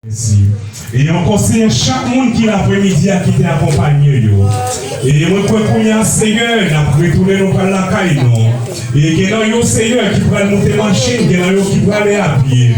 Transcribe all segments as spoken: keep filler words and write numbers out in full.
Mèsi. E ankò, Senyè, chak moun ki la aprèmidi a ki te akonpanye yo. E mwen kwè kounye a, Senyè, n ap retounen, nou pral lakay nou. E gen nan yo, Senyè, ki pral moute machin, gen nan yo ki prale a pye.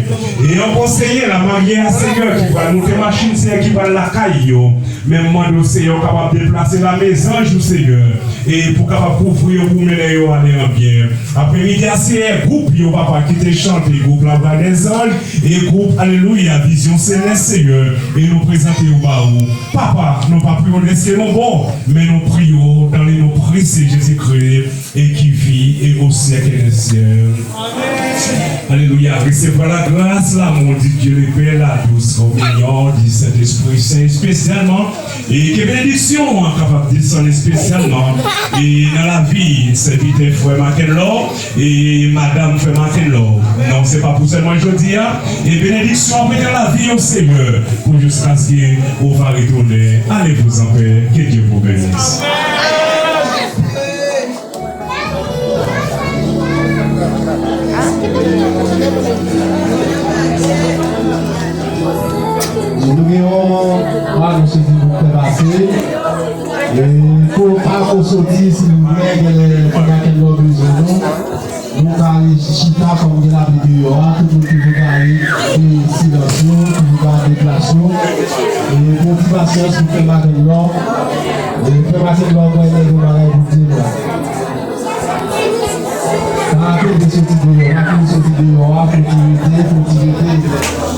E ankò, Senyè, la marye a, Senyè, ki pral moute machin, Senyè, ki pral lakay yo. Men m mande w, Senyè, w kapab deplase lame zanj ou, Senyè, e pou kapab kouvri yo, pou mennen yo ale an byen. Aprèmidi a, Senyè, gwoup yo, papa, ki te chante, gwoup Lavwa dèzanj, e gwoup, alelouya, Vizyon Selès, Senyè, e nou prezante yo ba ou. Papa, nou pa priye w dèske nou bon, men nou priye w dans le nom précieux Jésus-Christ, e ki viv e au siècle des siècles. Alelouya. Resevwa lagras, lamou di Dye Lepè, la dous kominyon di Sentespri Sen, espesyalman, e ke benediksyon an kapab desann espesyalman e nan lavi sèvitè frè Makenlò e madanm frè Makenlò. Non, se pa pou sèlman jodi a. E benediksyon an prete nan lavi yo, Senyè, pou jiskaske ou va retounen. Allez-vous en paix. Que Dieu vous bénisse. Nou gen yon anons pou fè pase. E pou pa ko soti, silvouplè, genlè pandan kèk lòt bezwen nou. Nou ka chita kòm gen lapli deyò a, tout moun toujou ka ret e silans yo, toujou ka deplase yo. E pou ti pasyans pou fè maten lò. E fè maten lò, mwen gen yon bagay pou di nou. Pa kenbe soti deyò, pa kenbe soti deyò a, fò ti rete, fò ti rete.